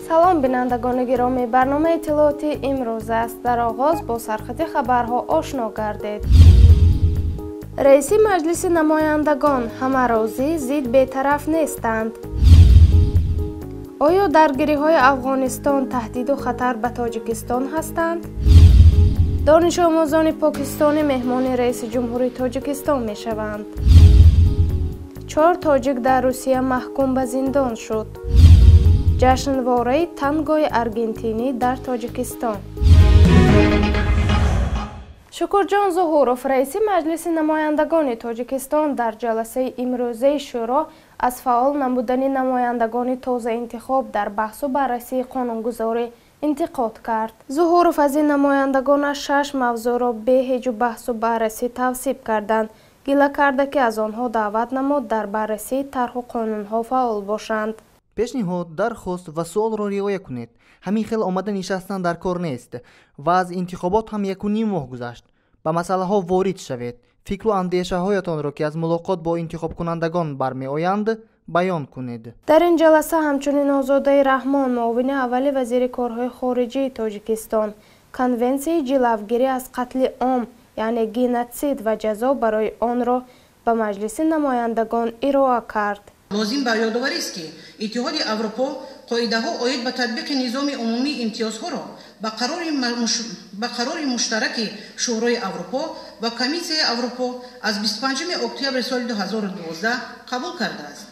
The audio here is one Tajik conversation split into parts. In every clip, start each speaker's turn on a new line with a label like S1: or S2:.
S1: Салом бинандагони гиромӣ, барномаи иттилоотӣ имрӯз аст. Дар оғоз бо сархати хабарҳо ошно гардед. Раиси Маҷлиси намояндагон ҳама розӣ, зид бетараф нестанд. Оё даргириҳои Афғонистон таҳдиду хатар ба Тоҷикистон ҳастанд? Донишомӯзони покистонӣ меҳмони раиси ҷумҳури Тоҷикистон мешаванд. 4 тоҷик дар Русия маҳкум ба зиндон шуд. Ҷашнвораи тангои аргентинӣ дар Тоҷикистон. Шукурҷон Зуҳуров, раиси Маҷлиси намояндагони Тоҷикистон, дар ҷаласаи имрӯзаи шӯро аз фаъол намудани намояндагони тозаинтихоб дар баҳсу баррасии қонунгузорӣ интиқод кард. Зуҳуров аз ин намояндагонаш 6 мавзӯъро бе ҳеҷу баҳсу баррасӣ тавсиб карданд. Гила карда, ки аз онҳо даъват намуд дар баррасии тарҳу қонунҳо фаъол бошанд.
S2: Пешниҳод, дархост ва суолро риоя кунед. Ҳамин хел омада нишастан дар кор нест ва аз интихобот ҳам 1,5 моҳ гузашт. Ба масъалаҳо ворид шавед. Фикру андешаҳоятонро, ки аз мулоқот бо интихобкунандагон бармеоянд, баён кунед.
S1: Дар ин ҷаласа ҳамчунин Озодаи Раҳмон, муовини аввали вазири корҳои хориҷии Тоҷикистон, конвенсияи ҷилавгирӣ аз қатли ом, яъне геноцид ва ҷазо барои онро ба Маҷлиси намояндагон ироа кард.
S3: Лозим ба ёдоварист, ки Иттиҳоди Аврупо қоидаҳо оид ба татбиқи низоми умумии имтиёзҳоро ба қарори муштараки Шӯрои Аврупо ва Комиссияи Аврупо аз 25 октябри соли 2012 қабул кардааст.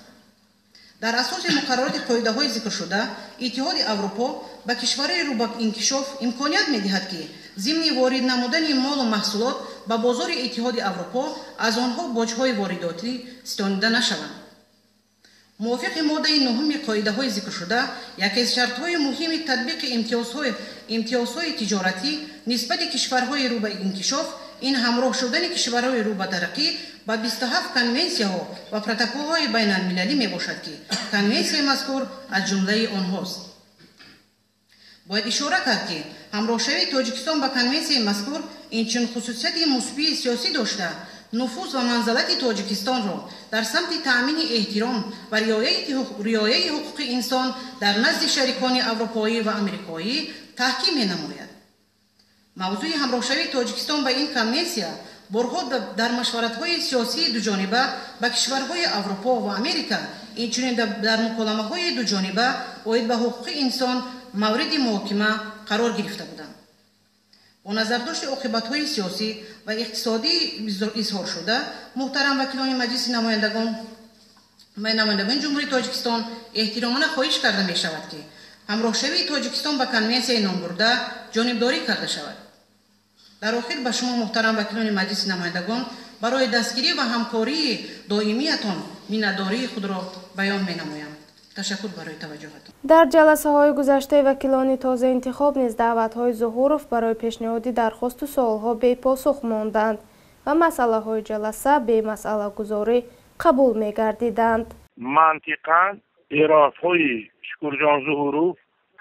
S3: Дар асоси муқаррароти қоидаҳои зикршуда, Иттиҳоди Аврупо ба кишварҳои рӯ ба инкишоф имконият медиҳад, ки зимни ворид намудани молу маҳсулот ба бозори Иттиҳоди Аврупо аз онҳо боҷҳои воридотӣ ситонида нашаванд. Мувофиқи моддаи 9 қоидаҳои зикршуда, яке аз шартҳои муҳими татбиқи имтиёзҳои тиҷоратӣ нисбати кишварҳои рӯ ба инкишоф ин ҳамроҳ шудани кишварҳои рӯ ба тараққӣ ба 27 конвенсияҳо ва протоколҳои байналмилалӣ мебошад, ки конвенсияи мазкур аз ҷумлаи онҳост. Бояд ишора кард, ки ҳамроҳшавии Тоҷикистон ба конвенсияи мазкур инчунин хусусияти мусбии сиёсӣ дошта, нуфуз ва манзалати Тоҷикистонро дар самти таъмини эҳтиром ва риояи ҳуқуқи инсон дар назди шарикони аврупоӣ ва амрикоӣ таҳким менамояд. Мавзӯи ҳамроҳшавии Тоҷикистон ба ин конвенсия борҳо дар машваратҳои сиёсии дуҷониба ба кишварҳои Аврупо ва Америка, инчунин дар муколамаҳои дуҷониба оид ба ҳуқуқи инсон мавриди муҳокима қарор гирифта буданд. Бо назардошти оқибатҳои сиёсӣ ва иқтисодии изҳоршуда, муҳтарам вакилони Маҷлиси намояндагони Ҷумҳурии Тоҷикистон эҳтиромона хоҳиш карда мешавад, ки ҳамроҳшавии Тоҷикистон ба конвенсияи номбурда ҷонибдорӣ карда шавад. Дар охир ба шумо, муҳтарам вакилони Маҷлиси намояндагон, барои дастгирӣ ва ҳамкории доимиятон миннатдории худро баён менамоям. Ташаккур барои таваҷҷӯҳатон.
S1: Дар ҷаласаҳои гузаштаи вакилони тозаинтихоб низ даъватҳои Зуҳуров барои пешниҳоди дархосту суолҳо бепосух монданд ва масъалаҳои ҷаласа бемасъалагузорӣ қабул мегардиданд.
S4: Мантиқан эърофҳои Шукурҷон Зуҳуров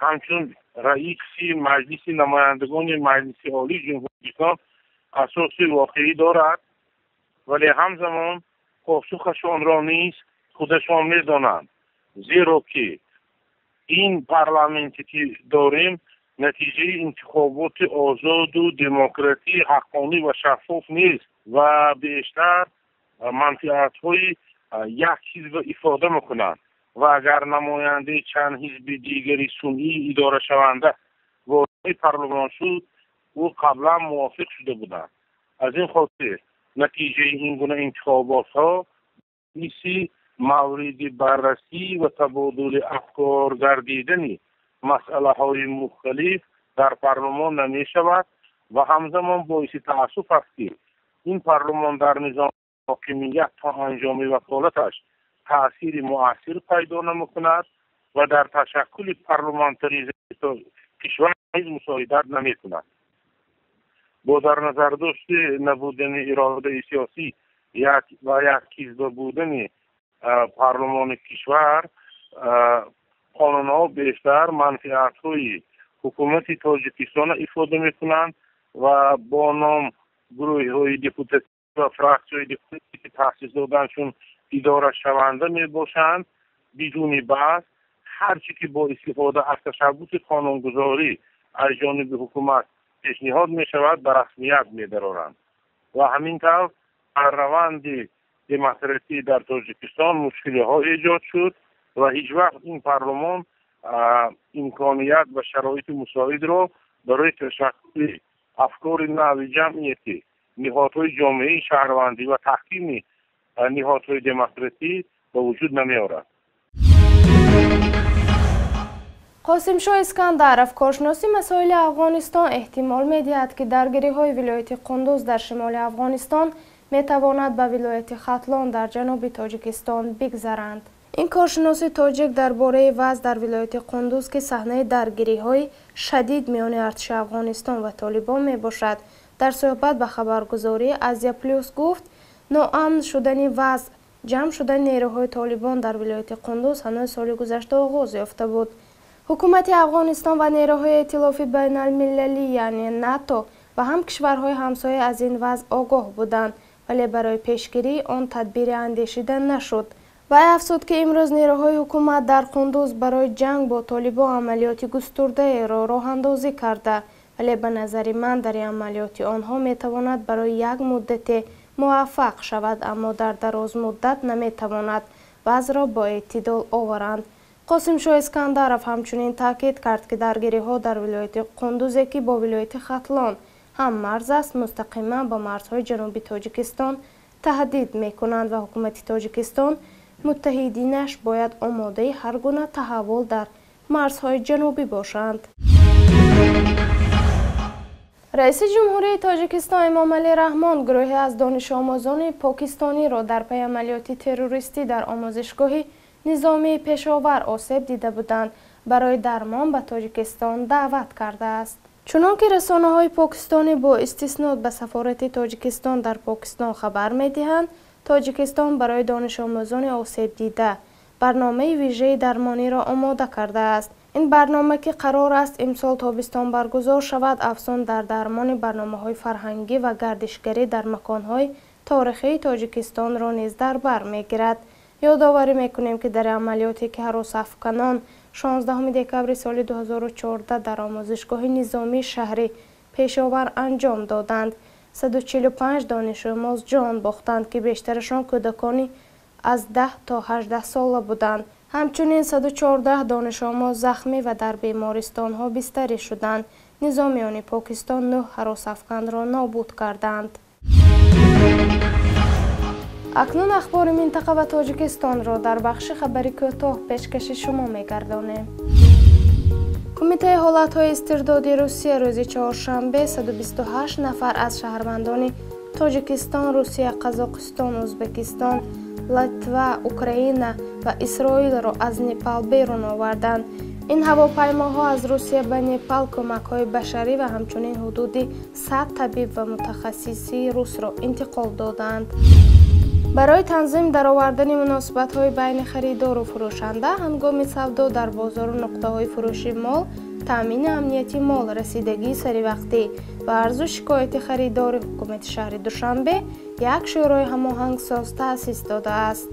S4: ҳамчун раиси Маҷлиси намояндагони Маҷлиси Олии Ҷумҳурият асоси воқеӣ дорад, вале ҳамзамон посухашонро низ худашон медонанд. Зеро ки ин парламенте ки дорем натиҷаи интихоботи озоду демократӣ, ҳаққонӣ ва шаффоф нест ва бештар манфиатҳои як ҳизб ифода мекунанд ва агар намояндаи чанд ҳизби дигари сунъӣ идорашаванда вориди парлумон шуд, ӯ қаблан мувофиқ шуда буданд. Аз ин хотир натиҷаи ин гуна интихоботҳо боиси мавриди баррасӣ ва табодули афкор гардидани масъалаҳои мухталиф дар парлумон намешавад ва ҳамзамон боиси таассуф аст, ки ин парлумон дар низоми ҳокимият то анҷоми ваколаташ таъсири муассир пайдо намекунад ва дар ташаккули парламентаризми кишвар низ мусоидат намекунад. Бо дар назардошти набудани иродаи сиёсӣ ва як ҳизба будани парлумони кишвар, қонунҳо бештар манфиатҳои ҳукумати Тоҷикистонро ифода мекунанд ва бо ном Гурӯҳҳои депутатӣ ва фраксияҳои депутатӣ, ки таъсис доданшон идорашаванда мебошанд, бидуни баҳс ҳар чӣ ки бо истифода аз ташаббуси қонунгузорӣ аз ҷониби ҳукумат пешниҳод мешавад, ба расмият медароранд ва ҳамин тавр дар раванди демократӣ дар Тоҷикистон мушкилиҳо эҷод шуд ва ҳеҷ вақт ин парлумон имконият ва шароити мусоидро барои ташаккули афкори нави ҷамъиятӣ, ниҳодҳои ҷомеаи шаҳрвандӣ ва таҳкими ниҳодҳои демократӣ ба вуҷуд намеорад.
S1: Қосимшоҳ Искандаров, коршиноси масоили Афғонистон, эҳтимол медиҳад, ки даргириҳои вилояти Қундуз дар шимоли Афғонистон метавонад ба вилояти Хатлон дар ҷануби Тоҷикистон бигзаранд. Ин коршиноси тоҷик дар бораи вазъ дар вилояти Қундуз, ки саҳнаи даргириҳои шадид миёни артиши Афғонистон ва Толибон мебошад, дар суҳбат ба хабаргузории Азия Плюс гуфт, ноамн шудани вазъ, ҷамъ шудани нерӯҳои Толибон дар вилояти Қундуз ҳанӯз соли гузашта оғоз ёфта буд. Ҳукумати Афғонистон ва нерӯҳои эътилофи байналмилалӣ, яъне НАТО ва ҳам кишварҳои ҳамсоя аз ин вазъ огоҳ буданд, вале барои пешгирии он тадбире андешида нашуд. Вай афзуд, ки имрӯз нерӯҳои ҳукумат дар Қундуз барои ҷанг бо Толибон амалиёти густурдаеро роҳандозӣ карда, вале ба назари ман дар ин амалиёти онҳо метавонад барои як муддате муваффақ шавад, аммо дар дарозмуддат наметавонад вазъро бо эътидол оваранд. Қосимшоҳ Искандаров ҳамчунин таъкид кард, ки даргириҳо дар вилояти Қундузе, ки бо вилояти Хатлон ҳам марз аст, мустақиман ба марзҳои ҷануби Тоҷикистон таҳдид мекунанд ва ҳукумати Тоҷикистон муттаҳидинаш бояд омодаи ҳар гуна таҳаввул дар марзҳои ҷанубӣ бошанд. Раиси Ҷумҳурии Тоҷикистон Эмомалӣ Раҳмон гурӯҳе аз донишомӯзони покистониро дар пайи амалиёти террористӣ дар омӯзишгоҳи низомии Пешовар осеб дида буданд, барои дармон ба Тоҷикистон даъват кардааст. Чунон ки расонаҳои покистонӣ бо истиснод ба сафорати Тоҷикистон дар Покистон хабар медиҳанд, Тоҷикистон барои донишомӯзони осебдида барномаи вижаи дармониро омода кардааст. Ин барнома, ки қарор аст имсол тобистон баргузор шавад, афзун дар дармони барномаҳои фарҳангӣ ва гардишгарӣ дар маконҳои торихии Тоҷикистонро низ дар бар мегирад. Ёдоварӣ мекунем, ки дар амалиёте, ки ҳаросафканон 16 декабри соли 2014 дар омӯзишгоҳи низомии шаҳри Пешовар анҷом доданд, 145 донишомӯз ҷон бохтанд, ки бештарашон кӯдакони аз 10 то 18 сола буданд. Ҳамчунин 114 донишомӯз захмӣ ва дар бемористонҳо бистарӣ шуданд. Низомиёни Покистон 9 ҳаросафканро нобуд карданд. Акнун ахбори минтақа ва Тоҷикистонро дар бахши хабари кӯтоҳ пешкаши шумо мегардонем. Кумитаи ҳолатҳои истирдоди Русия рӯзи чоршанбе 128 нафар аз шаҳрвандони Тоҷикистон, Русия, Қазоқистон, Ӯзбекистон, Литва, Украина ва Исроилро аз Непал берун оварданд. Ин ҳавопаймоҳо аз Русия ба Непал кӯмакҳои башарӣ ва ҳамчунин ҳудуди 100 табиб ва мутахассиси русро интиқол доданд. Барои танзим даровардани муносибатҳои байни харидору фурӯшанда ҳангоми савдо дар бозору нуқтаҳои фурӯши мол, таъмини амнияти мол, расидагии саривақтӣ ва арзу шикояти харидори ҳукумати шаҳри Душанбе як шӯрои ҳамоҳангсоз таъсис додааст.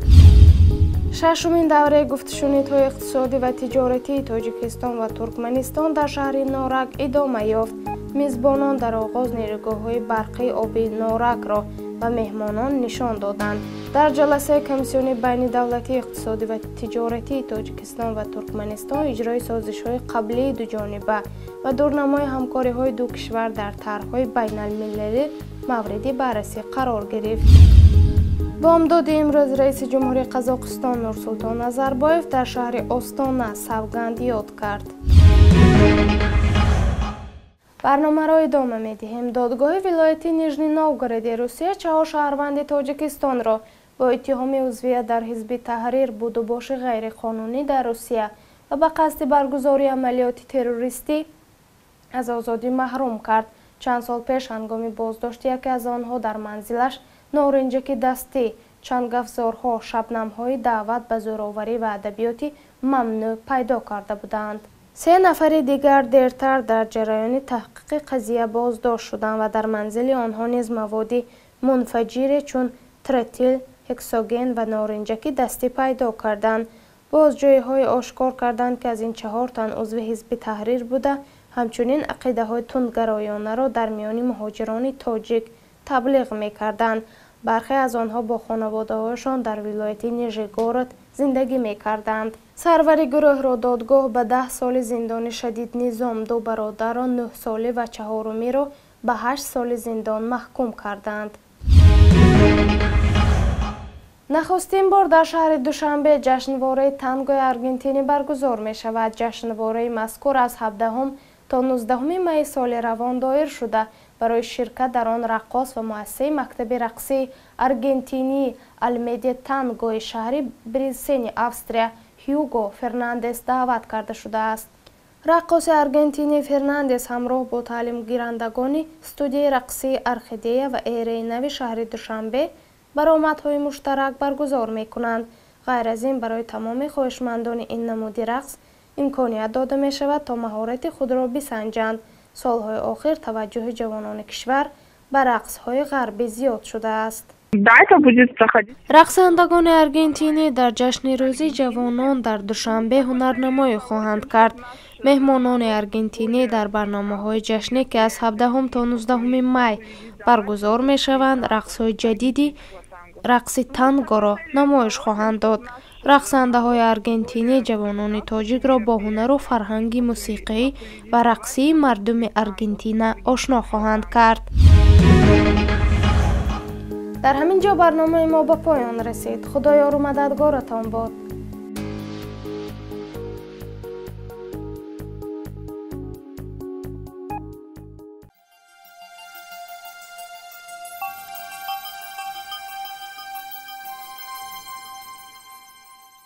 S1: Шашумин давраи гуфтушунидҳои иқтисодӣ ва тиҷоратии Тоҷикистон ва Туркманистон дар шаҳри Норак идома ёфт. Мизбонон дар оғоз нерӯгоҳҳои барқии обии Норакро ба меҳмонон нишон доданд. Дар ҷаласаи комиссиони байнидавлатии иқтисодӣ ва тиҷоратии Тоҷикистон ва Туркманистон иҷрои созишҳои қаблии дуҷониба ва дурнамои ҳамкориҳои ду кишвар дар тарҳҳои байналмилалӣ мавриди баррасӣ қарор гирифт. Бомдоди имрӯз раиси ҷумҳурии Қазоқистон Нурсултон Назарбоев дар шаҳри Остона савганд ёд кард. Барномаро идома медиҳем. Додгоҳи вилояти Нижний Новгороди Русия чаҳор шаҳрванди Тоҷикистонро бо иттиҳоми узвият дар ҳизби Таҳрир, будубоши ғайриқонунӣ дар Русия ва ба қасди баргузории амалиёти террористӣ аз озодӣ маҳрум кард. Чанд сол пеш ҳангоми боздошти яке аз онҳо дар манзилаш норинҷаки дастӣ, чангафзорҳо, шабнамҳои даъват ба зӯроварӣ ва адабиёти мамнӯъ пайдо карда буданд. Се нафари дигар дертар дар ҷараёни таҳқиқи қазия боздошт шуданд ва дар манзили онҳо низ маводи мунфаҷире чун тротил, ҳексоген ва норинҷаки дастӣ пайдо карданд. Бозҷӯиҳое ошкор карданд, ки аз ин 4 тан узви ҳизби Таҳрир буда, ҳамчунин ақидаҳои тундгароёнаро дар миёни муҳоҷирони тоҷик таблиғ мекарданд. Бархе аз онҳо бо хонаводаҳояшон дар вилояти Нижегород зиндагӣ мекарданд. Сарвари гурӯҳро додгоҳ ба 10 соли зиндони шадид низом, 2 бародарро 9 солӣ ва чаҳорумиро ба 8 соли зиндон маҳкум карданд. Нахустин бор дар шаҳри Душанбе ҷашнвораи тангои аргентинӣ баргузор мешавад. Ҷашнвораи мазкур аз 17 то 19 майи соли равон доир шуда, барои ширкат дар он раққос ва муассисаи мактаби рақсии аргентинии Алмеде Тангои шаҳри Брисени Австрия Ҳюго Фернандес даъват карда шудааст. Раққоси аргентинӣ Фернандес ҳамроҳ бо таълимгирандагони студияи рақсии Орхидея ва эраи нави шаҳри Душанбе баромадҳои муштарак баргузор мекунанд. Ғайр аз ин, барои тамоми хоҳишмандони ин намуди рақс имконият дода мешавад, то маҳорати худро бисанҷанд. Солҳои охир таваҷҷӯҳи ҷавонони кишвар ба рақсҳои ғарбӣ зиёд шудааст. Рақсандагони аргентинӣ дар ҷашни рӯзи ҷавонон дар Душанбе ҳунарнамоӣ хоҳанд кард. Меҳмонони аргентинӣ дар барномаҳои ҷашнӣ, ки аз 17 то 19 май баргузор мешаванд, рақсҳои ҷадиди рақси тангоро намоиш хоҳанд дод. Рақсандаҳои аргентинӣ ҷавонони тоҷикро бо ҳунару фарҳанги мусиқӣ ва рақсии мардуми Аргентина ошно хоҳанд кард. Дар ҳамин ҷо барномаи мо ба поён расид. Худо ёру мададгоратон бод.